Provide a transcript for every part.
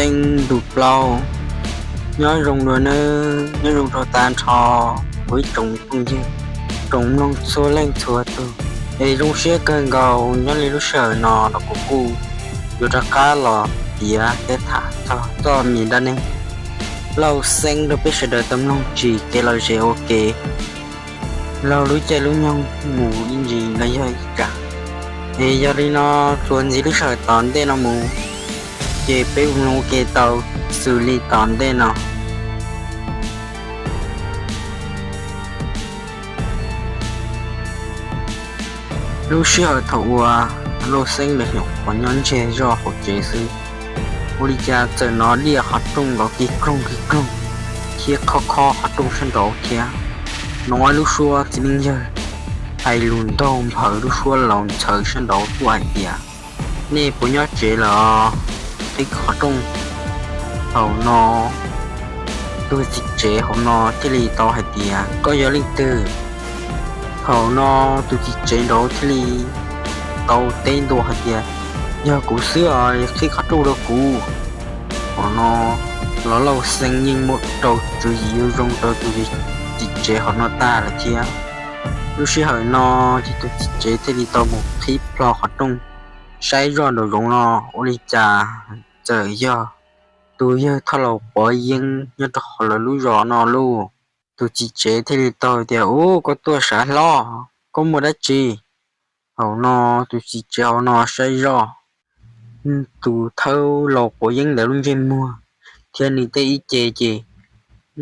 Xeeb ntu plaub. Nyob zoo dua nawb, nyob zoo rau tag nrho kuv ib tsoom phooj ywg, tsoom mloog txhua leej txhua tus. Es zoo siab kawg nkaus nyob li lub sij hawm no los kuv kuj yuav rov qab los piav thiab tham txog txoj me dab neeg Lauj Xeeb rau peb sawv daws tau mloog tsis kev lom zem ua ke laug lub caij lub nyoog mus ib ntsis los yog ib tsam. Es yog li no, txuas ntxiv lub sij hawm tom ntej no mus, ces peb mloog ua ke tau xws li tom ntej no. Lub sij hawm thaum uas Lauj Xeeb lawv nyuam qhuav nyob ntsiag zog hauv tsev xwb, ua li cas txawm hnov diaj qhov rooj nrov kig koog kig koog thiab khob khob qhov rooj sab nraud thiab. Hnov lub suab txiv neej yawg hais lus ntaug nphaws lub suab laus ntxhawv sab nraud tuaj hais tias, nej puas nyob tsev lawm? Qhib qhov rooj. Thaum no tus txiv tsev hauv no thiaj li tau hais tias, koj yog leej twg? Thaum no tus txiv tsev nraud thiaj li tau teb ntua hais tias, yog kuv xwb os, qhib qhov rooj rau kuv. Thaum no los Lauj Xeeb yeej muaj rau tswv yim zoo rau tus txiv tsev hauv no tag lawm thiab. Lub sij hawm no ces tus txiv tsev thiaj li tau mus qhib plho qhov rooj saib zoj nraum zoov no, ua li cas txawm yog tus yawg thoj laus quav yeeb nyob rau hauv lawv lub zos no lauj. Tus txiv tsev thiaj li tau tias, ub, koj tuaj sav hlob, koj muaj dab tsi? Thaum no tus txiv tsev hauv no saib zoj tus thoj laus quav yeeb ntawd lub ntsej muag thiab nws tej ib ce ces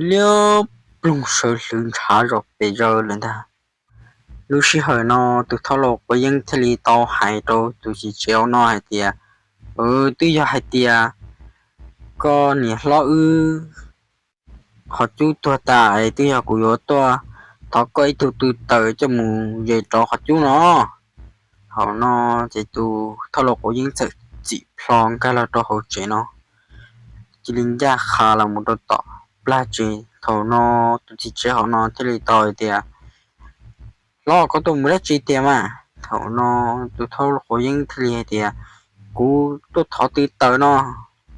liab ploog sawv hlwv ntshav zom pes zaws lawm ntag. Lub sij hawm no tus thoj laus quav yeeb thiaj li tau hais rau tus txiv tsev hauv no hais tias, twb yog hais tias koj niam hlob wb qhov cub tuag tas es twb yog kuv yuav tuaj thov koj ib tug tw taws coj mus zes rau qhov cub no. Thaum no ces tus thoj laus quav yeeb txawm txim plho nkag los rau hauv tsev no, cia li ncaj qha los mus rau tom plag tsev. Thaum no tus txiv tsev hauv no thiaj li tau hais tias, hlob, koj tuaj mus dab tsi tiag mas? Thaum no tus thoj laus quav yeeb thiaj li hais tias, kuv tuaj thov tw taws no.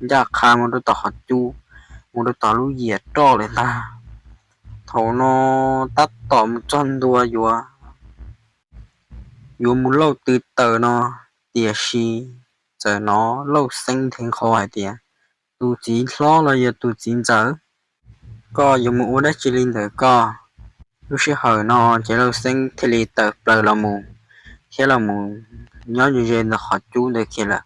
Ncaj qha mus rau tom qhov cub, mus rau tom lub yias roj lawm ntag. Thaum no tab tom mus txog ntua yuav yuav mus lauj tw taws no, tiam sis txawm hnov Lauj Xeeb nthe nqho hais tias, tus txiv hlob los yog tus txiv ntxawm, koj yuav mus ua dab tsi li ntawm koj? Lub sij hawm no ces Lauj Xeeb thiaj li tawm plaws los mus thiab los mus nyob ze ze ntawm qhov cub ntawd kiag lawm.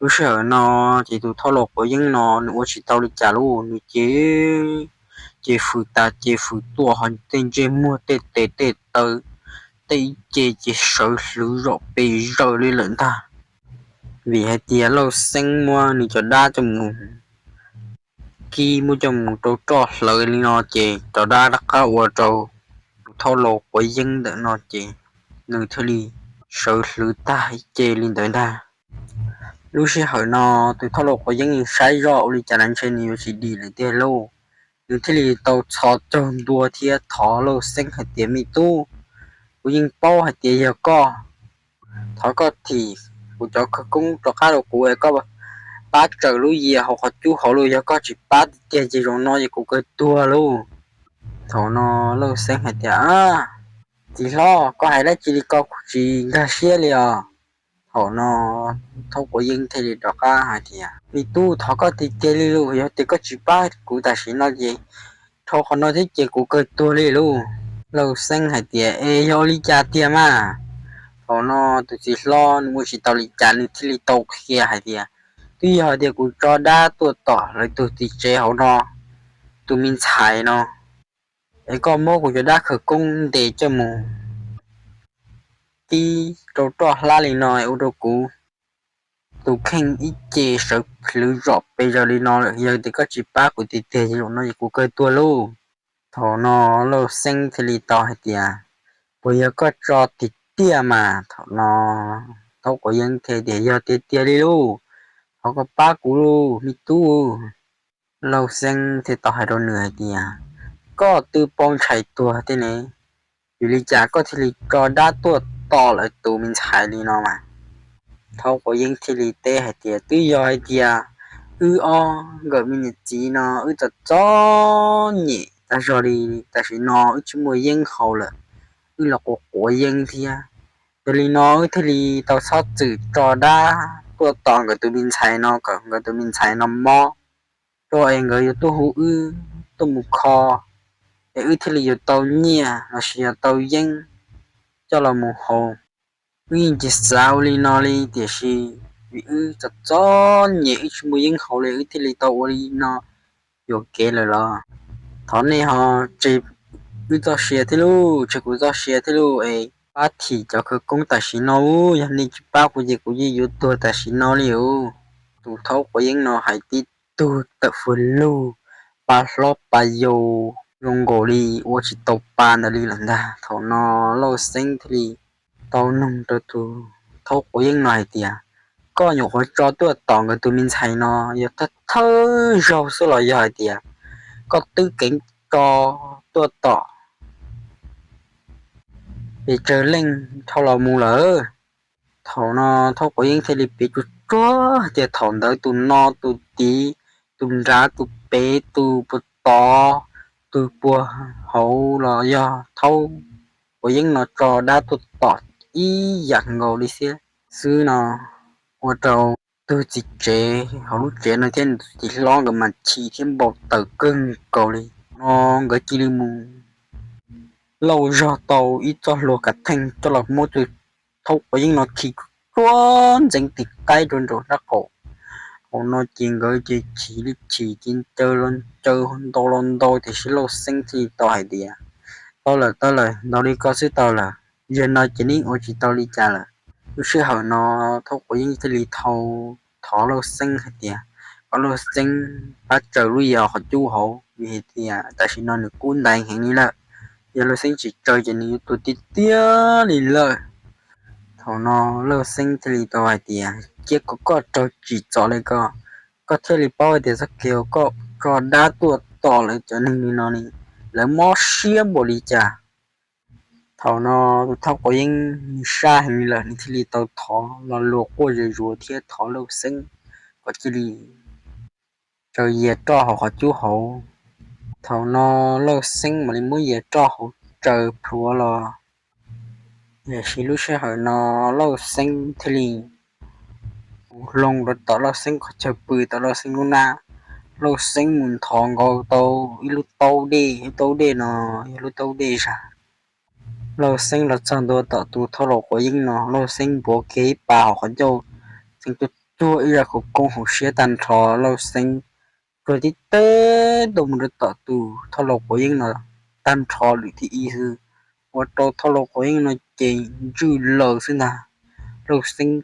Lub sij hawm no ces tus thoj laus quav yeeb no nws ua tsis tau li cas lauj, nws ces ces fwm tas ces fwm tuaj, ho tej ntsej muag tej tes tej taw tej ib ce ces sawv hlwv zom pes zaws li lawm ntag. Vim hais tias Lauj Xeeb muab nws cov dab coj mus kib, muab coj mus rau roj hlawv li no ces cov dab rov qab ua rau tus thoj laus quav yeeb ntawm no ces nws thiaj li sawv hlwv tag ib ce li ntawd ntag. Lub sij hawm no tus thoj laus quav yeeb saib zoj ua li cas los ntshe nws yuav tsis dim lawm tiag lauj. Nws thiaj li tau txhos caug ntua thiab thov Lauj Xeeb hais tias, me tub, kuv yeej paub hais tias yog koj, thov koj thim kuv cov khawv koob rov qab rau kuv es koj pab tsaws lub yias hauv qhov cub hauv lauj, yog koj tsis pab tiag tiag ces zaum no ces kuv kawg tuag lauj. Thaum no Lauj Xeeb hais tias, txiv hlob, koj hais dab tsi li ko kuv tsis nkag siab li os. Thaum no thoj laus quav yeeb thiaj li rov qab hais tias, me tub, thov koj tiag tiag li lauj, yog tias koj tsis pab kuv tam sim no ces dhau qhov no thiab ces kuv kawg tuag li lauj. Lauj Xeeb hais tias, es yog ua li cas tiag mas? Thaum no tus txiv hlob nws ua tsis tau li cas nws thiaj li tau qhia hais tias, twb yog hais tias kuv tso dab tuaj tom lawv tus txiv tsev hauv no tus me ntxhais no, es koj muab kuv cov dab khawv koob ntes coj mus kib rau roj hlab li no es ua rau kuv tus kheej ib ce sawv hlwv zom pes zaws li no lawm, yog tias koj tsis pab kuv tiag tiag ces zaum no ces kuv kawg tuag lauj. Thaum no Lauj Xeeb thiaj li tau hais tias, puas yog koj tso tiag tiag mas? Thaum no thoj laus quav yeeb thiaj tias, yog tiag tiag li lauj, thov koj pab kuv lauj me tub. Lauj Xeeb thiaj tau hais rau nws hais tias, koj twb paub ntshai tuag thiab ne, vim li cas koj thiaj li tso dab tuaj tom lawv tus me ntxhais li no mas? Thoj laus quav yeeb thiaj li teb hais tias, twb yog hais tias Wb ob nkawm me niam txiv no wb txom txom nyem tag zog li, tam sim no wb tsis muaj yeeb haus lawm, wb los quav quav yeeb thiab. Yog li no wb thiaj li tau txhob txwm tso dab tuaj tom nkawd tus me ntxhais no kom nkawd tus me ntxhais no mob, rau es nkawd yuav tuaj hu wb tuaj mus kho, es wb thiaj li yuav tau nyiaj los sis yuav tau yeeb coj los mus haus. Wb yeej tsis xav ua li no li, tiam sis vim wb txom txom nyem wb tsis muaj yeeb haus li, wb thiaj li tau ua li no yuam kev lawm los. Thov nej ho tseg wb txoj sia thiab lauj, tseg kuv txoj sia thiab lauj, es pab thim cov khawv koob tam sim no lauj, yog nej tsis pab kuv ces kuv yeej yuav tuag tam sim no li lauj. Tus thaub quav yeeb no hais tib tug tawm fws lug, pa hlob pa yau zoo nkaus li ua tsis tau pa ntawd li lawm ntag. Thaum no Lauj Xeeb thiaj li tau nug rau tus thaub quav yeeb no hais tias, koj nyuam qhuav tso tuaj tom nkawd tus me ntxhais no yog thawj thawj zaug xwb los yog hais tias koj twb keev tso tuaj tom pes tsawg leej dhau los mus lawm? Thaum no thaub quav yeeb thiaj li piav tsuag tsuag tias thaum ntawd tus no tus tid, tus nrad tus pem, tus puag tod, tus puag hauv los yog thaub quav yeeb no tso dab tuaj tom ib yam nkaus li thiab xwb no, ua rau tus txiv tsev hauv lub tsev no thiab nws tus txiv hlob nkawd mas chim thiab npau taws kawg nkaus li. No nkawd cia li mus lauj zog tau ib txoj hlua kav theej coj los muab tus thaub quav yeeb no khi tsuag ntxeev tis qaib rau nraum sab qaum. Thaum no ces nkawd ces chim li chim ces ncaws los ncaws, ntau los ntau, tiam sis Lauj Xeeb thiaj li tau hais tias, tau lawm, tau lawm, ntau li ko xwb tau lawm, yog no ces neb ua tsis tau li cas lawm. Lub sij hawm no thaub quav yeeb thiaj li thau thov Lauj Xeeb hais tias, kom Lauj Xeeb pab tsaws lub yos qhov cub hauv, vim hais tias tam sim no nws kub ntais heev li lawm. Yog Lauj Xeeb tsis tsaws ces nws yuav tuag tiag tiag li lawm. Thaum no Lauj Xeeb thiaj li tau hais tias, cia kom koj raug tsim txom li ko, koj thiaj li paub hais tias txoj kev uas koj tso dab tuaj tom lawv cov neeg li no li, lawv mob siab npaum li cas. Thaum no tus thaub quav yeeb nws sab heev li lawm, nws thiaj li tau thov lo lus quaj zuj zus thiab thov Lauj Xeeb kom cia li tsaws yias roj hauv qhov cub hauv. Thaum no Lauj Xeeb mam li muab yias roj hauv tsaws plhuav los. Tiam sis lub sij hawm no Lauj Xeeb thiaj li mus hlo rau tom Lauj Xeeb qhov chaw pw, tom Lauj Xeeb lub hnab. Lauj Xeeb mus nthos nkaus tau ib lub taub dej, ib taub dej no yog lub taub dej zag. Lauj Xeeb los txog ntua tom tus thauj laus quav yeeb no, Lauj Xeeb npuav kiag ib pas hauv qhov ncauj, txeev tuag tsuag ib zaj khawv koob hauv siab tag nrho. Lauj Xeeb tsuag tib teg tuaj mus rau tom tus thauj laus quav yeeb no tag nrho lwm thib ib xwb, ua rau thauj laus quav yeeb no ces ntswj laws xwb ntag. Lauj Xeeb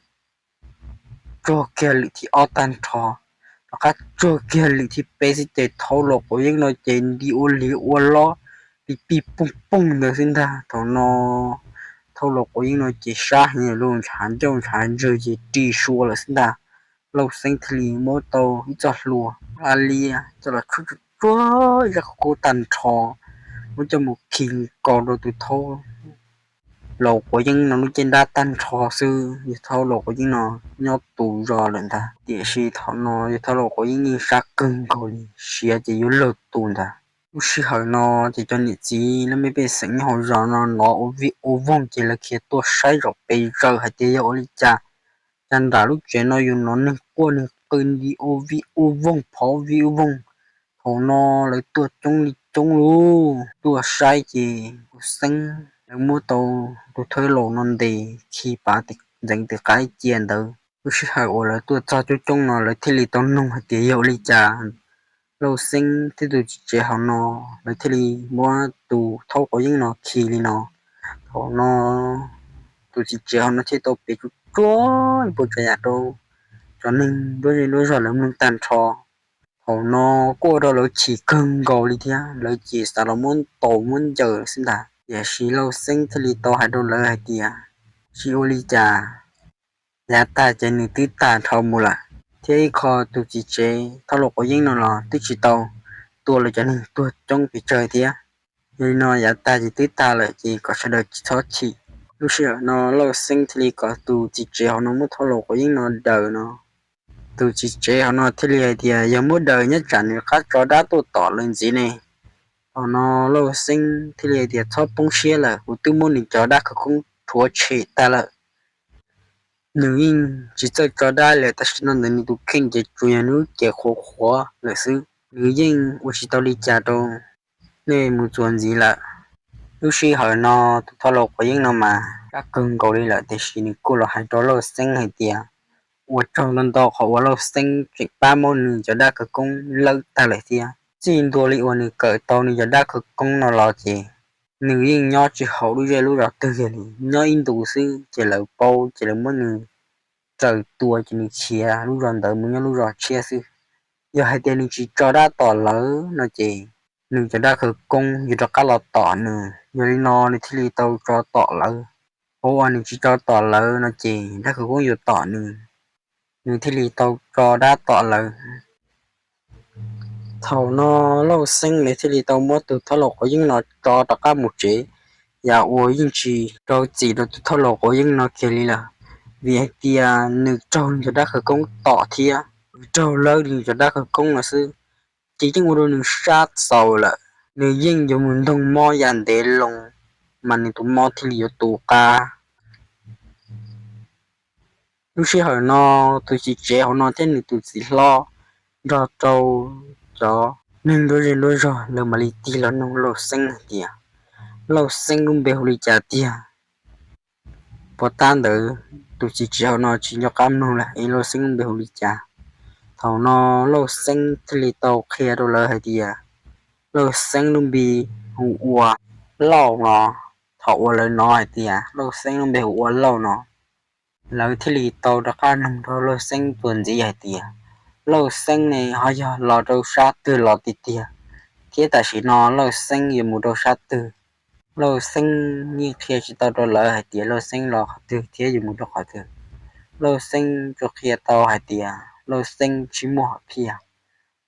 tsuag kiag lwm thib ob tag nrho, rov qab tsuag kiag lwm thib peb xwb ces thauj laus quav yeeb no ces nti ua lig ua lob, pij pij pooj pooj ntawd xwb ntag. Thaum no thauj laus quav yeeb no ces sab heev lawm, ntshav ncauj ntshav ntswg ces ris sua lawm xwb ntag. Lauj Xeeb thiaj li muab tau ib txoj hlua hla liab coj los tshuab tsuag tsuag ib zaj khawv koob tag nrho, muab coj mus khi nkaus rau tus thauj laus quav yeeb no lub cev nrab tag nrho xwb, yawg thauj laus quav yeeb no nyob tus zos lawm ntag. Tiam sis thaum no yawg thauj laus quav yeeb yeej sab kawg nkaus li, siav ces yuav luag tus ntag. Lub sij hawm no ces cov niam txiv laj mej pej xeem nyob hauv zos no hnov ua vij ua voog ces lawv khiav tuaj saib zom pes zaws hais tias yog ua li cas, cas nram lub tsev no yuav hnov neeg quaj neeg qw nti ua vij ua voog phov vij ua voog. Thaum no lawv tuaj coob li coob lug tuaj saib ces tus xeeb lawv muab tau tus thawj laus no ntes khi pav ntxeev tis qaib cia ntawd. Lub sij hawm uas lawv tuaj txog coob coob no lawv thiaj li tau noog hais tias yog ua li cas Lauj Xeeb thiab tus txiv tsev hauv no, lawv thiaj li muab tus thauj quav yeeb no khi li no. Thaum no tus txiv tsev hauv no thiaj tau piav tsuag tsuag ib puas tsav yam rau cov neeg nruab zej nruab zog lawv mloog tag nrho. Thaum no kuj ua rau lawv chim kawg nkaus li thiab, lawv ces xav los muab ntaus muab ncaws xwb ntag. Tiam sis Lauj Xeeb thiaj li tau hais rau lawv hais tias tsis ua li cas, yav tag ces nws twb tag nrho mus lawm, thiab ib qho tus txiv tsev thauj laus quav yeeb no los twb tsis tau tua lawv cov neeg tuag coob pes tsawg thiab. Yog li no yav tag ces twb tag lawm ces kom sawv daws tsis txhob chim. Lub sij hawm no Lauj Xeeb thiaj li kom tus txiv tsev hauv no muab thauj laus quav yeeb no daws no. Tus txiv tsev hauv no thiaj li hais tias, yog muab daws nyob tsam nws rov qab tso dab tuaj tom lawv ntxiv ne. Thaum no Lauj Xeeb thiaj li hais tias, txhob poob siab lawm, kuv twb muab nws cov dab khawv koob rhuav tshem tag lawm. Nws yeej tsis txawj tso dab lawm, tam sim no ntawm nws tus kheej ces tsuas yog nws lub cev qhuav qhuav lawm xwb, nws yeej ua tsis tau li cas rau nej mus txuas ntxiv lawm. Lub sij hawm no tus thoj laus quav yeeb no mas kab kawg nkaus li lawm, tiam sis nws kuj los hais rau Lauj Xeeb hais tias, ua tsaug ntau ntau qhov uas Lauj Xeeb tseem pab muab nws cov dab khawv koob lawb tag lawm thiab. Txij ntua li uas nws kawm tau nws cov dab khawv koob no los ces nws yeej nyob tsis haum lub zej lub zos twg kiag li, nyob ib ntus xwb ces lawv paub ces lawv muab nws raws tua ces nws khiav lub zos ntawd mus nyob lub zos tshiab xwb. Yog hais tias nws tsis tso dab tom lawv no ces nws cov dab khawv koob yuav rov qab los tom nws. Yog li no nws thiaj li tau tso tom lawv. Ua uas nws tsis tso tom lawv no ces dab khawv koob yuav tom nws, nws thiaj li tau tso dab tom lawv. Thaum no Lauj Xeeb lawv thiaj li tau muab tus thoj laus quav yeeb no tso rov qab mus tsev, yam uas yeej tsis rau txim rau tus thoj laus quav yeeb no kiag li lawm, vim hais tias nws raug nws cov dab khawv koob tom thiab, nws raug lawv nws cov dab khawv koob no xwb, ces yeej ua rau nws sab txaus lawm, nws yeej yuav mus ntoog mob yam ntev loo, mas nws tus mob thiaj li yuav tu qab. Lub sij hawm no tus txiv tsev hauv no thiab nws tus txiv hlob nrog rau cov neeg nruab zej nruab zog lawv mam li tig los nug Lauj Xeeb hais tias, Lauj Xeeb lub npe hu li cas tiag? Puas tab ntawd tus txiv tsev hauv no tsis nco qab nug lawm es Lauj Xeeb lub npe hu li cas. Thaum no Lauj Xeeb thiaj li tau qhia rau lawv hais tias, Lauj Xeeb lub npe hu ua Lauj no. Thaum uas lawv hnov hais tias Lauj Xeeb lub npe hu ua Lauj no, lawv thiaj li tau rov qab nug rau Lauj Xeeb txuas ntxiv hais tias, Lauj Xeeb ne ho yog los rau sab twg los tiag tiag, thiab tam sim no Lauj Xeeb yuav mus rau sab twg? Lauj Xeeb yeej qhia tsis tau rau lawv hais tias Lauj Xeeb los qhov twg thiab yuav mus rau qhov twg. Lauj Xeeb tsuas qhia tau hais tias Lauj Xeeb tsis muaj hom phiaj,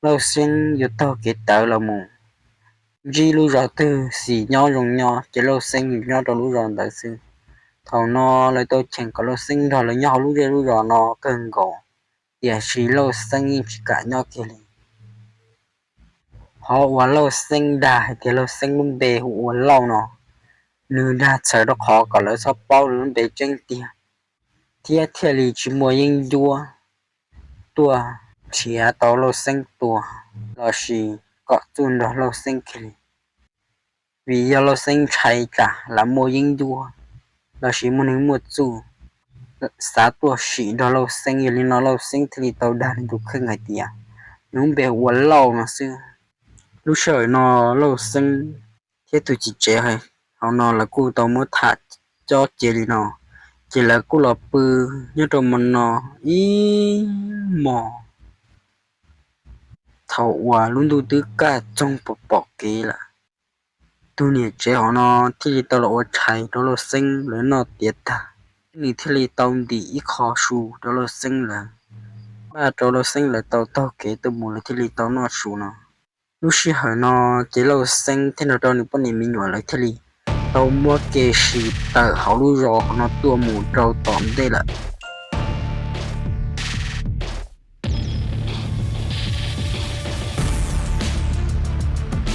Lauj Xeeb yuav taug kev tawv los mus ntsib lub zos twg xis nyob zoo nyob ces Lauj Xeeb yuav nyob rau lub zos ntawd xwb. Thaum no lawv tau cheem kom Lauj Xeeb nrog lawv nyob hauv lub zej lub zos no kawg nkaus, tiam sis Lauj Xeeb yeej tsis kam nyob kiag li. Qhov uas Lauj Xeeb dag hais tias Lauj Xeeb lub npe hu ua Lauj no, nws dag txhawm rau qhov kom lawv txhob paub nws lub npe tseeb tiag, thiab thiaj li tsis muaj yeeb ncuab tuaj nrhiav tau Lauj Xeeb tua lossis kom txuj nrog Lauj Xeeb kiag li. Vim yog Lauj Xeeb ntshai tsam lam muaj yeeb ncuab lossis muaj neeg muaj txuj xav tuaj sim nrog Lauj Xeeb, yog li no Lauj Xeeb thiaj li tau dag nws tus kheej hais tias nws lub npe hu ua Lauj no xwb. Lub sij hawm no Lauj Xeeb thiab tus txiv tsev hauv no lawv kuj tau muab tham cob cia li no, ces lawv kuj los pw nyob rau mo no ib hmos. Thaum uas lub ntuj twb kaj txoog pom pom kev lawm, tus niam tsev hauv no thiaj li tau los ua tshais rau Lauj Xeeb lawv noj tiav tag, nws thiaj li tau ntim ib qho su rau Lauj Xeeb lawv, npaj rau Lauj Xeeb lawv tau taug kev tuaj mus lawv thiaj li tau noj su no. Lub sij hawm no ces Lauj Xeeb thiab nrog rau nws poj niam me nyuam lawv thiaj li tau muab kev sib tawm hauv lub zos no tuaj mus rau tom ntej lawm.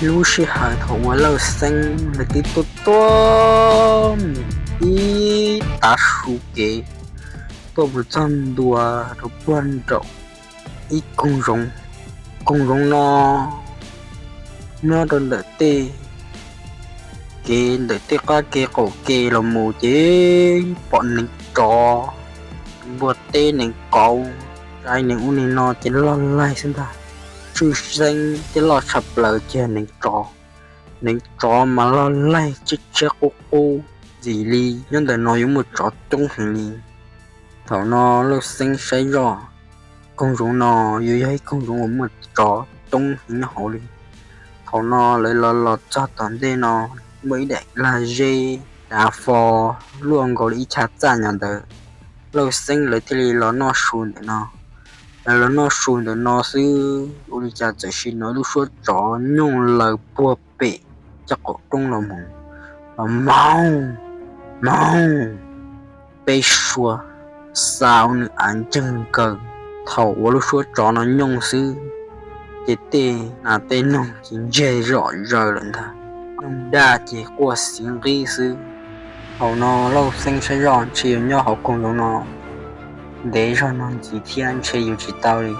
Lub sij hawm thaum uas Lauj Xeeb lawv twb tuaj tuaj mus ib tav su kev tuaj mus txog ntua rau puag nraum ib koog zoov. Koog zoov no nyob rau ntawm tej kev ntawm tej qab kev qaum kev los mus ces pom neev tsov, npua teb, neev kauv, zais, neev ub neev no ces loj laig xwb ntag. Tshwj xeeb thiab loj tshaj plaws ces yog neev tsov. Neev tsov mas loj laig tshiab tshiab qub qub ntxim li, nyob ntawm no yuav muaj tsov coob heev li. Thaum no Lauj Xeeb saib zoj, koog zoov no yuav yog ib koog zoov uas muaj tsov coob heev nyob hauv li. Thaum no lawv los los txog tom ntej no, muaj ib daim lag zeb dav fo luaj nkaus li ib chav txaj nyob ntawd. Lauj Xeeb lawv thiaj li los noj su ntawm no. Lawv los noj su ntawm no xwb ua li cas txawm sim hnov lub suab tsov nyooj laws puag pem cov qaum roob los mus, los moog moog, peb suab xa ua nws av nceeg nkaws. Thaum uas lub suab tsov no nyooj xwb, ces tej nas tej noog ces ntseg zom zaws lawm ntag, noog daj ces quaj xiv nqib xwb. Thaum no Lauj Xeeb saib zoj ntshe yus nyob hauv koog zoov no ntev zog no ntxiv thiab ntshe yus tsis tau li,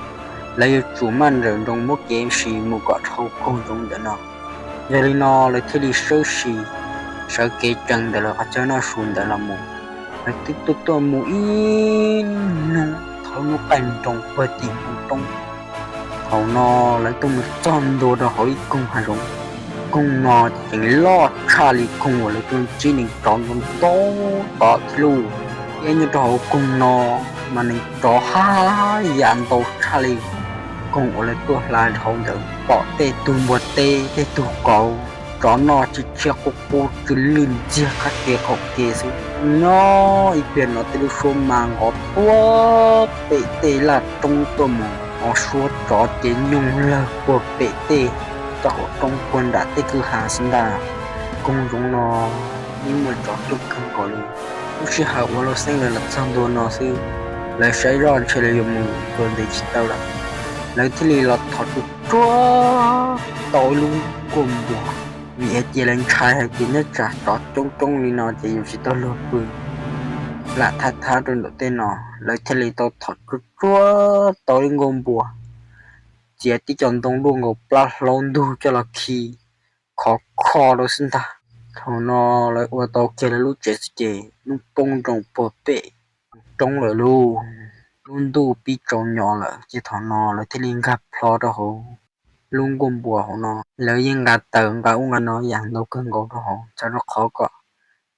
lawv yuav tsum maj nrawm nroos muab kev sim mus kom dhau koog zoov ntawm no. Yog li no lawv thiaj li sawv sim sawv kev tsees ntawm lawv qhov chaw noj su ntawd los mus. Lawv twb tuaj tuaj mus ib hnub thaum lub hnub qaij nroos puag tim mus roob. Thaum no lawv tuaj mus txog ntua rau hauv ib koog hav zoov. Koog no ces loj tshaj li koog uas lawv tuaj ntsib neeg tsov ntau ntau tom thiab lauj. Thiab nyob rau hauv koog no mas neeg tsov haj yam ntau tshaj li koog uas lawv tuaj hla dhau ntawd. Pom tej tug npua teb tej tug qau, tsov noj tsw tshiab qub qub tsw lwj ntxiag qab ke qaum ke xwb. Nyob ib pliag no tej lub suab mas nqov tuaj pem tej laj roob tuaj mus, o suab tsov ces nyoog lawg puag pem tej toj qaum roob puag nram tej kwj ha xwb ntag. Koog zoov no yeej muaj tsov coob kawg nkaus li. Lub sij hawm uas Lauj Xeeb lawv los txog ntua no xwb, lawv saib zoj ntshe lawv yuav mus txuas ntxiv tsis tau lawm. Lawv thiaj li los thov tsuj tsuag tau ib lub nkuaj npua, vim hais tias lawv ntshai hais tias nyob tsam tsov coob coob li no ces yus tsis tau luag pw lam thab thab rau ntawm tej no. Lawv thiaj li tau thov tsuj tsuag tau ib nkuaj npua, txiav tib co ntoo luaj nkaus plab hlaub ntug coj los khi khov kho rau xwb ntag. Thaum no lawv ua tau kiag lawv lub tsev xwb ces hnub poob nroo puag pem roob lawm lauj. Lub ntuj pib tsaus nyo lawm ces thaum no lawv thiaj li nkag plho rau hauv lub nkuaj npua hauv no. Lawv yeej nqa taws nqa ub nqa no yam ntau kawg nkaus rau hauv txhawm rau qhov kom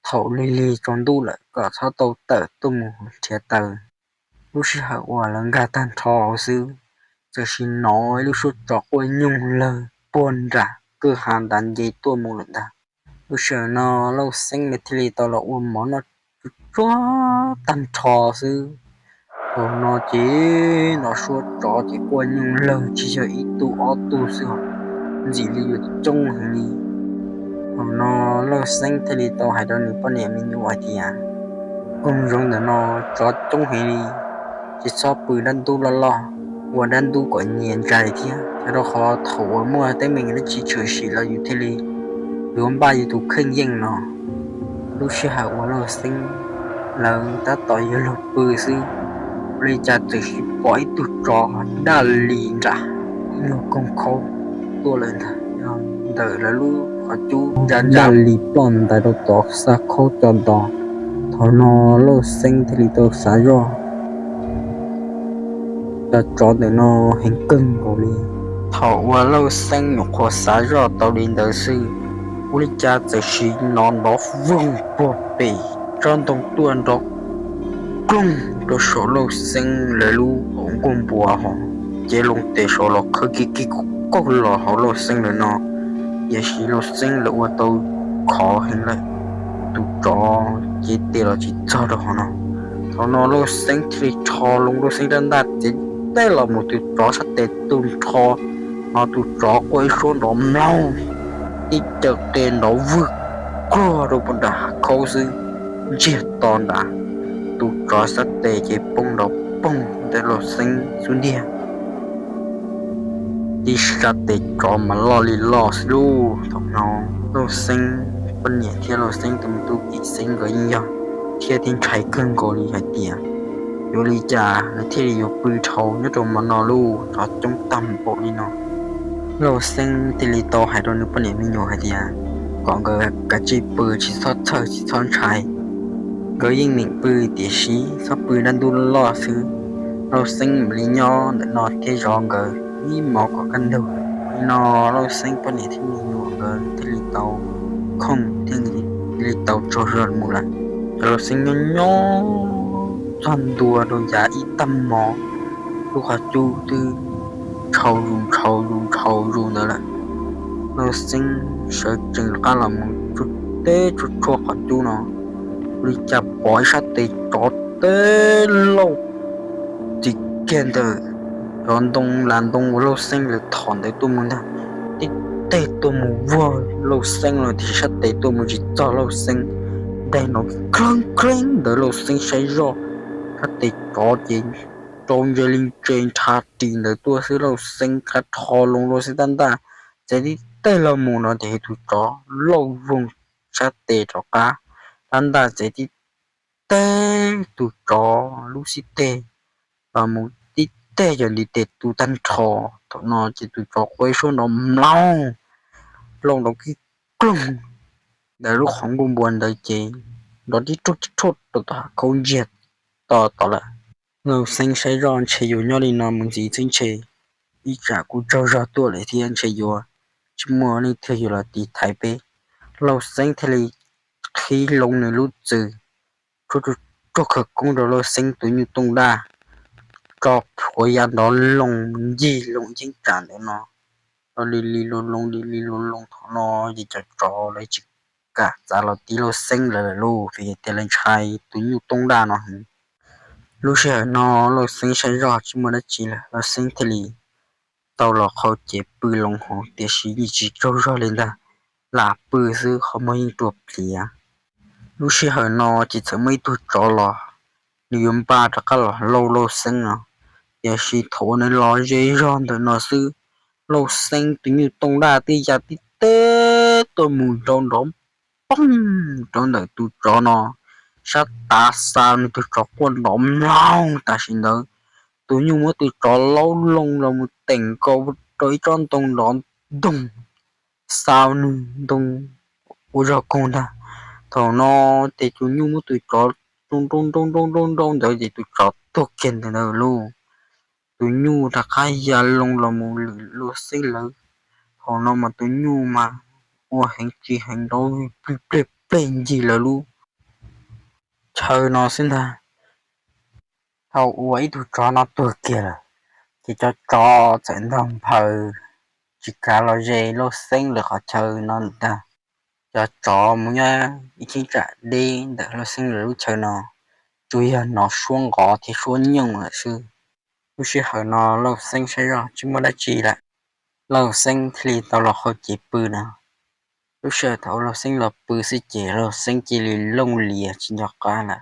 thaum lig lig tsaus ntuj lawm kom txhob tau tawm tuaj mus nrhiav taws. Lub sij hawm uas lawv nkag tag nrho hauv xwb, txawm sim hnov ib lub suab tsov quaj nyoog lawg puag nram kwj ha ntav nce tuaj mus lawm ntag. Lub sij hawm no Lauj Xeeb lawv thiaj li tau los ua mov noj tsuj tsuag tag nrho xwb. Thaum no ces hnov suab tsov ces quaj nyoog lawg tsis yog ib tug ob tug xwb os, ntxim li yuav coob heev li. Thaum no Lauj Xeeb thiaj li tau hais rau nws poj niam me nyuam hais tias, koog zoov ntawm no tsov coob heev li, ces txhob pw dab ntub loj loj, ua dab ntub kom nyias ntsais thiab, rau qhov thaum uas muaj teeb meem dab tsi tshwm sim los yus thiaj li yuav npaj yus tus kheej yeej no. Lub sij hawm uas Lauj Xeeb lawv tab tom yuav luag pw xwb, ua li cas txawm sim pom ib tug tsov daj li nram ib lub koog khaub tuaj lawm ntag. Ntawm lawv lub qhov cub ncaj ncaj li ploj ntais rau tod xa khaub co nto. Thaum no Lauj Xeeb thiaj li tau xav zoj, cov tsov ntawm no heev kawg nkaus li. Thaum uas Lauj Xeeb nyuam qhuav xav zoj tau li ntawd xwb, ua li cas txawm sim hnov nrov voog puag pem tsob ntoo tuaj nrov kloog rau saum Lauj Xeeb lawv lub hauv nkuaj npua hos, cev loo tes saud los khawb kiag kiag kaug los hauv Lauj Xeeb lawv no. Tiam sis Lauj Xeeb lawv ua tau khov heev lawm, tus tsov cev tes los tsis txog rau hauv no. Thaum no Lauj Xeeb thiaj li rho loo Lauj Xeeb rab ntaj txiav teb los mus tus tsov sab tes tu nrho, no tus tsov quaj ib suab nrov mloog, ib caws qe nrov vwg kluag rau puag nram hav khaub xwb, ntsiag to nrad. Tus tsov sab tes ces poob nrov poog ntawm Lauj Xeeb xub ntiag. Tib sab tes tsov mas loj li loj xwb lauj. Thaum no Lauj Xeeb poj niam thiab Lauj Xeeb tus me tub Kim Xeeb nkawd yeej yog thiab thiaj ntshai kawg nkaus li hais tias, yuav li cas lawv thiaj li yuav pw dhau nyob rau hmo no lauj, tsov coob tag npaum li no. Lauj Xeeb thiaj li tau hais rau nws poj niam me nyuam hais tias kom nkawd kav tsij pw tsis txhob txhawj tsis txhob ntshai. Nkawd yeej meem pw tiam sis txhob pw dab ntub loj xwb. Lauj Xeeb mam li nyob ntawm no thiab zov nkawd ib hmos kom kaj ntug. Li no Lauj Xeeb poj niam thiab me nyuam nkawd thiaj li tau khoom thiaj li tau tsaug zog mus lawm. Ces Lauj Xeeb nyob nyob txog ntua rau yav ib tag hmo, lub qhov cub twb ntshaus zus ntshaus zus ntshaus zus ntawd lawm. Lauj Xeeb sawv tsees rov qab los mus tsuj teb tsuj tshuaj qhov cub no, ua li cas pom ib sab tes tsov teb lauj txim kiag ntawm cov ntoo las ntoo uas Lauj Xeeb lawv thom ntawd tuaj mus ntag. Tib teg tuaj mus vuag Lauj Xeeb los tiam sis sab tes tuaj mus tsis txog Lauj Xeeb. Ntaig nrov kheeb kheeb ntawd Lauj Xeeb saib zoj, sab tes tsov ces rau ntses li ntses nrhav ris ntawd tuaj xwb, Lauj Xeeb rov qab rho loo Lauj Xeeb rab ntaj, txav tib teg los mus no ces tus tsov lauj voog sab tes rov qab, rab ntaj txav tib teg tus tsov lub xib teg los mus tib teg cov ntiv tes tu tag nrho. Thaum no ces tus tsov quaj ib suab nrov mlaug, loo nrov kig kloog ntawm lub qhov nkuaj npua ntawd ces nrov tib rhuaj tib rhuaj rau tom hav khaub ntsiag to tom lawm. Lauj Xeeb saib zoj ntshe yuav nyob li no mus ntxiv xwb ntshe ib tsam kuj tsaug zog tuaj lawm thiab ntshe yuav tsis muaj leej twg yuav los tiv thaiv peb. Lauj Xeeb thiaj li qhib loo nws lub txwm, tsuj tsuj khawv koob rau Lauj Xeeb tus nyuj tooj daj, tso plhuav ya nrov loo ncig loo yeeb tsam ntawm no, nrov li li loo loo li li loo loo. Thaum no ces cov tsov lawv tsis kam txav los tiv Lauj Xeeb lawm lawm lauj, vim tias lawv ntshai tus nyuj tooj daj no heev. Lub sij hawm no Lauj Xeeb saib zoj tsis muaj dab tsi lawm, Lauj Xeeb thiaj li tau los qhau cev pw loo hauv, tiam sis yeej tsis tsaug zog li ntag, lam pw xwb qhov muag yeej rua pliav. Lub sij hawm no ces txawm muaj ib tug tsov los, nws yuav npaj rov qab los lauj Lauj Xeeb no, tiam sis thaum uas nws los ze zog ntawm no xwb, Lauj Xeeb tus nyuj tooj daj twb ya tib teg tuaj mus nrov nrov poog rau ntawm tus tsov no sab tav, xa nws tus tsov quaj nrov mlaug tam sim ntawd. Tus nyuj muab tus tsov laub loo los mus teem nkaus rau ib tsob ntoo nrov ntoog, xa nws ntoo ua zog koog ntag. Thaum no ces tus nyuj muab tus tsov nrau nrau nrau nrau nrau nrau ntawd ces tus tsov tuag kiag ntawd ntawd lauj. Tus nyuj rov qab ya loo los mus lwm Lauj Xeeb lawv. Thaum no mas tus nyuj mas ua heev tsis heev nrov plig plig plig ncig lawv lub chaw no xwb ntag. Thaum uas ib tug tsov no tuag kiag lawm, ces cov tsov txawm ntog nphaws tsis kav los ze Lauj Xeeb lawv qhov chaw no ntag. Cov tsov mus nyob ib cheeb tsam deb ntawm Lauj Xeeb lawv lub chaw no, tsuas yog hnov suab nqov thiab suab nyooj lawm xwb. Lub sij hawm no Lauj Xeeb saib zoj tsis muaj dab tsi lawm, Lauj Xeeb thiaj li tau los qhau cev pw no. Lub sij hawm thaum Lauj Xeeb los pw xwb ces Lauj Xeeb cia li looj lias tsis nco qab lawm,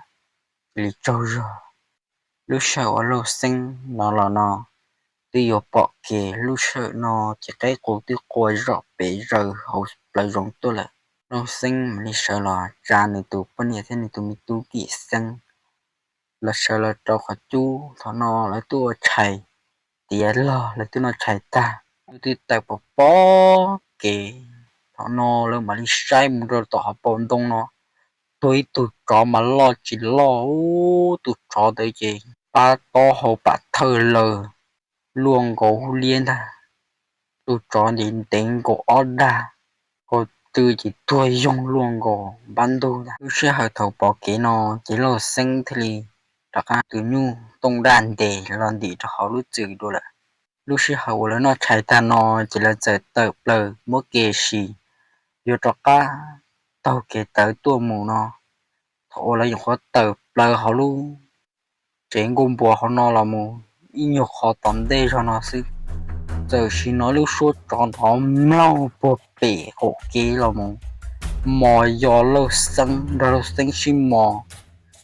cia li tsaug zog. Lub sij hawm uas Lauj Xeeb no los no twb yuav pom kev, lub sij hawm no ces qaib qus twb qua zom pes zaws hauv plawv zoov tuaj lawm. Lauj Xeeb mam li sawv los tsa nws tus poj niam thiab nws tus me tub Kim Xeeb, lawv sawv los rau qhov cub. Thaum no lawv twb ua tshais tiav log, lawv twb noj tshais tag, twb tawm pom pob kev. Thaum no lawv mam li saib mus rau tom hauv paus ntoo no, tuag ib tug tsov mas loj tsis loj, tus tsov ntawd ces pab tob hau pam thawj laws, luaj nkaus hub liab ntag. Tus tsov ntev ntev nkaus ob dag, kaus tw ces tuag yoog luaj nkaus npab ntug ntag. Lub sij hawm thaum pom kev no ces Lauj Xeeb thiaj li rov qab tus nyuj tooj daj ntes los ntim rau hauv lub txwm dua lawm. Lub sij hawm uas lawv noj tshais tag no ces lawv txawm tawm plaws muab kev sis yuav rov qab taug kev tawv tuaj mus no. Thaum uas lawv nyuam qhuav tawm plaws hauv lub tsev nkuaj npua hauv no los mus ib nyuag qho tom ntej zog no xwb, txawm sim hnov lub suab tsov nrov mlaug puag pem qaum kev los mus, mos yos Lauj Xeeb nrog Lauj Xeeb sib mos.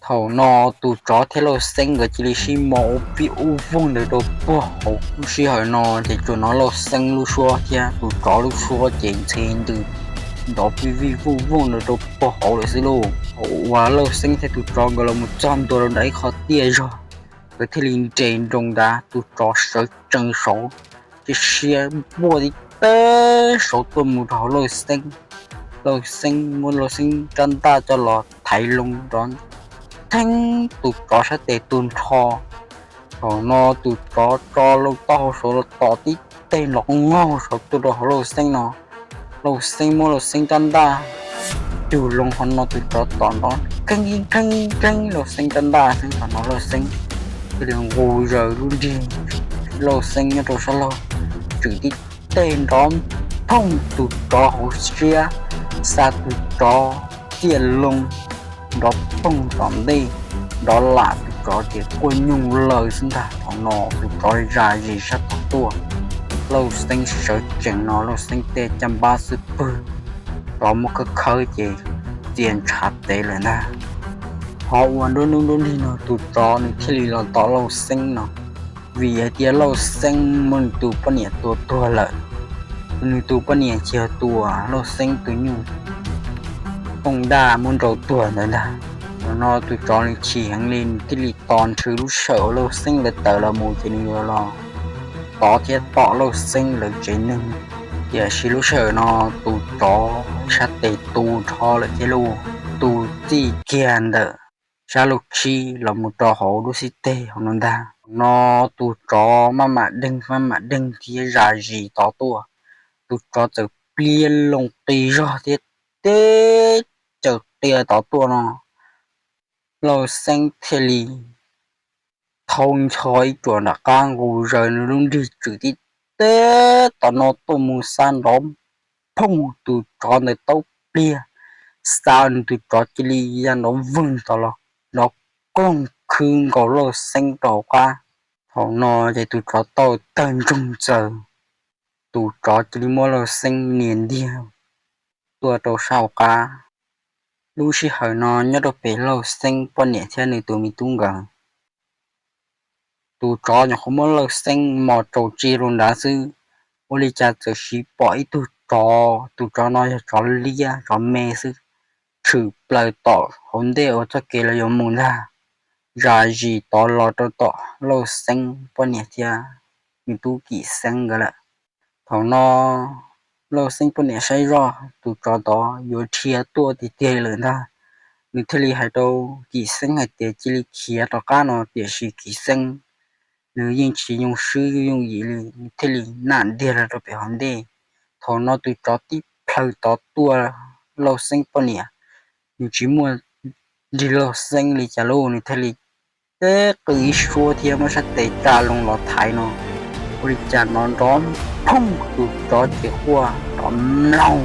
Thaum no tus tsov thiab Lauj Xeeb nkawd cia li sib mos ua vij ua voog ntawd rau puag hauv. Lub sij hawm no ces tsuas hnov Lauj Xeeb lub suab thiab tus tsov lub suab ces ntxhe ntws nrov vij vij voog voog ntawd rau puag hauv lawm xwb lauj. Thaum uas Lauj Xeeb thiab tus tsov nkawd los mus txog ntua rau nram ib qho tiaj zog, nkawd thiaj li nres nroos nrad, tus tsov sawv tsees saud, cia siab npuaj tib teg saud tuaj mus rau hauv Lauj Xeeb. Lauj Xeeb muab Lauj Xeeb rab ntaj coj los thaiv loo nrov theeb, tus tsov sab tes tu nrho. Thaum no tus tsov tso loo taub hau saud los tom tib teg nrov ngaug saud tuaj rau hauv Lauj Xeeb no. Lauj Xeeb muab Lauj Xeeb rab ntaj cug loo, qhov no tus tsov tom nrov kheeb kheeb kheeb Lauj Xeeb rab ntaj xwb. Thaum no Lauj Xeeb thiaj li nqus zaws lub nrig, Lauj Xeeb nyob rau sab laug, tswm tib teg nrov phooj tus tsov hauv siab, xa tus tsov ciaj loo nrov phooj tom ntej, nrov lam tus tsov ces quaj nyooj laws xwb ntag. Thaum no tus tsov zam zis sab tod tuaj, Lauj Xeeb sawv tsees no Lauj Xeeb tej caj npab xwb pwg, tsov muab khawb khawb ces txia ntshav tev lawm ntag. Qhov uas nruab hnub nruab nrig no tus tsov nws thiaj li los tom Lauj Xeeb no, vim hais tias Lauj Xeeb muab nws tus poj niam tua tuag lawm. Nws tus poj niam ces yog tus Lauj Xeeb tus nyuj tooj daj muab nrau tuag ntawd ntag. Thaum no tus tsov nws chim heev li, nws thiaj li tos nrhw lub sij hawm uas Lauj Xeeb lawv tawm los mus ces nws yuav los tov thiab tom Lauj Xeeb lawv tsev neeg. Tiam sis lub sij hawm no tus tsov sab tes tu rho lawm thiab lauj, tu txij kiag ntawm sab lauj khib los mus rau hauv lub xib teg hauv no ntag. Thaum no tus tsov maj mam deeg maj mam deeg thiab zam zis tod tuaj. Tus tsov txawm pliag loo qis zog thiab teb caws qia tod tuaj no, Lauj Xeeb thiaj li thau ncho ib ruam nram qab nqus zaws nws lub nrig tswm tib teb tom no tuaj mus xa nrov phooj tus tsov ntawd taub pliag, xa nws tus tsov cia li ya nrov vwg tom los nrov kloog khwb nkaus Lauj Xeeb rau hauv qab. Thaum no ces tus tsov tau tawg ntsoog txaws, tus tsov cia li muab Lauj Xeeb nias ntiag tuaj rau sab hauv qab. Lub sij hawm no nyob rau pem Lauj Xeeb poj niam thiab nws tus me tub nkawd, tus tsov nyuam qhuav muab Lauj Xeeb mos tsaus tsi rau nrad xwb, ua li cas txawm siv pom ib tug tsov, tus tsov no yog tsov liab tsov me xwb, tshwm plaws tom hauv ntej uas txoj kev lawv yuav mus ntag, zam zis tod los rau tom Lauj Xeeb poj niam thiab nws tub Kim Xeeb nkawd lawm. Thaum no Lauj Xeeb poj niam saib zoj tus tsov tod yuav dhia tuaj tiag tiag lawm ntag, nws thiaj li hais rau Kim Xeeb hais tias cia li khiav rov qab no, tiam sis Kim Xeeb nws yeej tsis yooj swb yooj yim li, nws thiaj li nam ntiag los rau pem hauv ntej. Thaum no tus tsov tib plhaw tod tuaj Lauj Xeeb poj niam, nws tsis muaj nrig Lauj Xeeb li cas lauj, nws thiaj li teb qw ib suab thiab muab sab tes tsa loo los thaiv no, ua li cas nrov nrov phooj tus tsov ces quaj nrov mlaug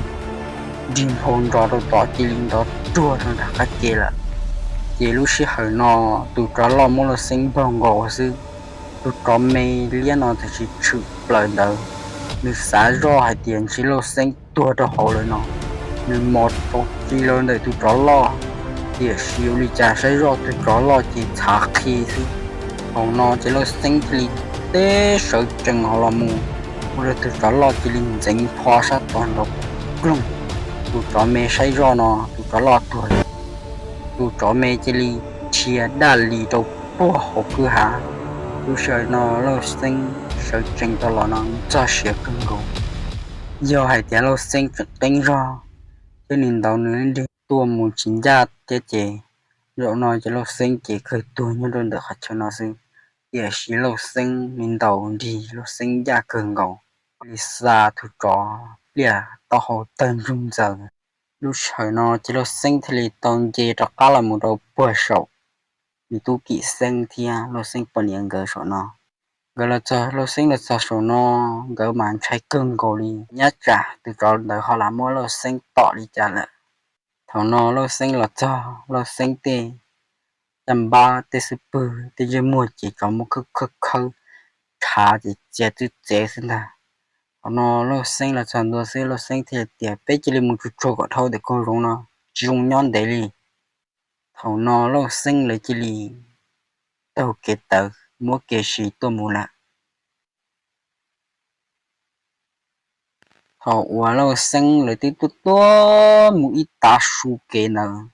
nrig nphau nrov rau tod cia li nrov ruag rau nram qab ke lawm. Ces lub sij hawm no tus tsov loj muab Lauj Xeeb npog nkaus xwb, tus tsov me liab no txawm sis tshwm plaws ntawd, nws xav zoj hais tias ntshe Lauj Xeeb tuag rau hauv lawm no, nws mos tsaus tsi los ntawm tus tsov loj, tiam sis ua li cas saib zoj tus tsov loj ces txhav qhi xwb. Thaum no ces Lauj Xeeb thiaj li teb sawv tsees hauv los mus, ua rau tus tsov loj cia li ntxeev pho sab tod nrov ploog. Tus tsov me saib zoj no tus tsov loj tuag lawm, tus tsov me cia li dhia daj li rau puag hauv kwj ha. Lub sij hawm no Lauj Xeeb sawv tsees tau los no nws txog siav kawg nkaus. Yog hais tias Lauj Xeeb tseem qeeb zog thiab nws ntaus nws nrig tuaj mus tsis ncaj thiab ces zaum no ces Lauj Xeeb ces kawg tuag nyob rau ntawm qhov chaw no xwb. Tiam sis Lauj Xeeb nws ntaus nrig Lauj Xeeb ncaj kawg nkaus, li xa tus tsov pliaj taub hau tawg ntsoog ntxaws. Lub sij hawm no ces Lauj Xeeb thiaj li tau nce rov qab los mus rau puag saum nws tub Kim Xeeb thiab Lauj Xeeb poj niam nkawd saum no. Nkawd los txog, Lauj Xeeb los txog saum no, nkawd mas ntshai kawg nkaus li, nyob tsam tus tsov ntawd ho lam muab Lauj Xeeb tom li cas lawm. Thaum no Lauj Xeeb los txog, Lauj Xeeb tej caj npab tej xub pwg tej ntsej muag ces tsov muab khawb khawb khawb, tshav ces txia txwb txev xwb ntag. Thaum no Lauj Xeeb los txog ntua xwb, Lauj Xeeb thiaj tias peb cia li mus tsuag tsuag kom dhau ntawm koog zoov no, tsis zoo nyob ntev li. Thaum no Lauj Xeeb lawv cia li taug kev tawv muab kev siv tuaj mus lawm. Thaum uas Lauj Xeeb lawv twb tuaj tuaj mus ib tav su kev ntawd,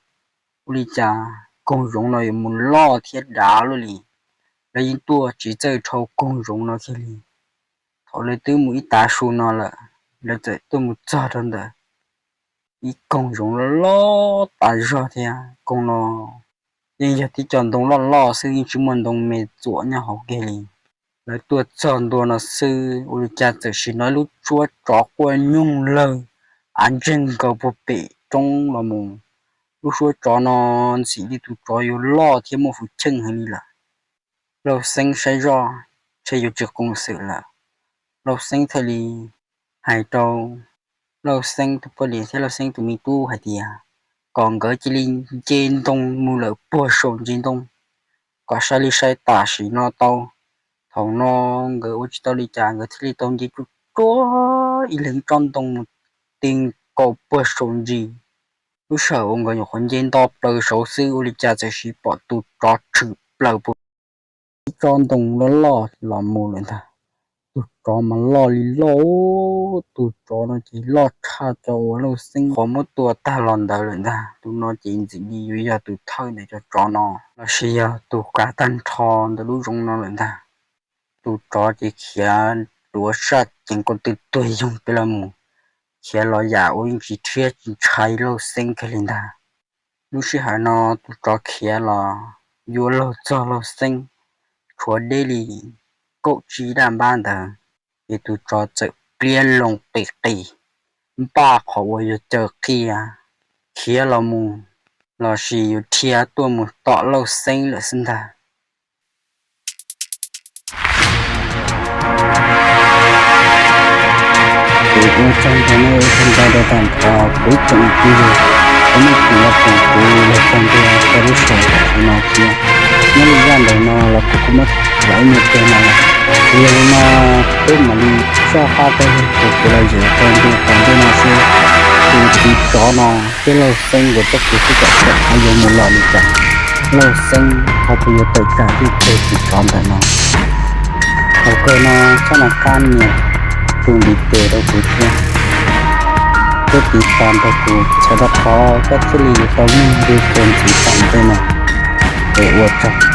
ua li cas koog zoov no yuav mus loj thiab dav luaj li, lawv yeej tuaj tsis txawj dhau koog zoov no kiag li. Thaum lawv twb mus ib tav su no lawm, lawv txawm tuaj mus txog rau ntawm ib koog zoov loj loj tas zog thiab koog no yeej yog tib co ntoo loj loj xwb, yeej tsis muaj ntoo me txuam nyob hauv kiag li. Lawv tuaj txog ntua no xwb, ua li cas txawm sim hnov lub suab tsov quaj nyooj lawg av ntseeg nkaus puag pem roob los mus. Lub suab tsov no ntxim li tus tsov yuav loj thiab muaj hwj chim heev li lawm. Lauj Xeeb saib zoj, ntshe yuav tsis qoos xwm lawm. Lauj Xeeb thiaj li hais rau Lauj Xeeb tus poj niam thiab Lauj Xeeb tus me tub hais tias kom nkawd cia li nce ntoo mus lawm puag saum ntsis ntoo, kom sai li sai tam sim no tau. Thaum no nkawd ua tsis tau li cas, nkawd thiaj li tau nce tsuj tsuag ib leeg tsob ntoo mus ti nkaus puag saum ntsis. Lub sij hawm uas nkawd nyuam qhuav nce nto plaws saud xwb, ua li cas txawm sim pom tus tsov tshwm plaws puag ib tsob ntoo loj loj los mus lawm ntag. Tus tsov mas loj li loj, tus tsov no ces loj tshaj cov uas Lauj Xeeb qhov muab tua tag los ntawd lawm ntag. Tus no ces ntxim li yuav yog tus thawj ntawm cov tsov no lossis yog tus kav tag nrho ntawm lub zoov no lawm ntag. Tus tsov ces khiav duav saj ceev ko tw tuag yoog pem los mus, khiav los yam ua yeej tsis rhiab tsis ntshai Lauj Xeeb kiag li ntag. Lub sij hawm no tus tsov khiav los yuav luag txog Lauj Xeeb, tshuav deb li kaum tsib daj npab ntawd, ces tus tsov txawm pliab loo qis qis, npaj qhov uas yuav caw qia khiav los mus lossis yuav rhiab tuaj mus tom Lauj Xeeb lawm xwb ntag. Kuv ua tsaug ntau, nej ua tsaug ntau rau tag nrho kuv ib tsoom kwv tij, nej tseem los koom kuv los txog ntua rau lub sij hawm no thiab. Nyob li zaj ntawm no los kuv kuj muab tham ib me teg no lawm. Yog li no peb mam li soj qab taug lug rau kuv los zaum rau ntu tom ntej no seb tus txiv tsov no thiab Lauj Xeeb nkawd txoj kev sib caum tseem ho yuav mus los li cas, Lauj Xeeb ho puas yuav tawm tsam tej txiv tsov ntawm no. Thaum kawg no txhob nco qab nias tus ntiv tes rau kuv thiab, thiab tiv tas nrog kuv, txhawm rau qhov koj thiaj li yuav tau mloog ntu ntxiv tom ntej no. Es ua tsaug.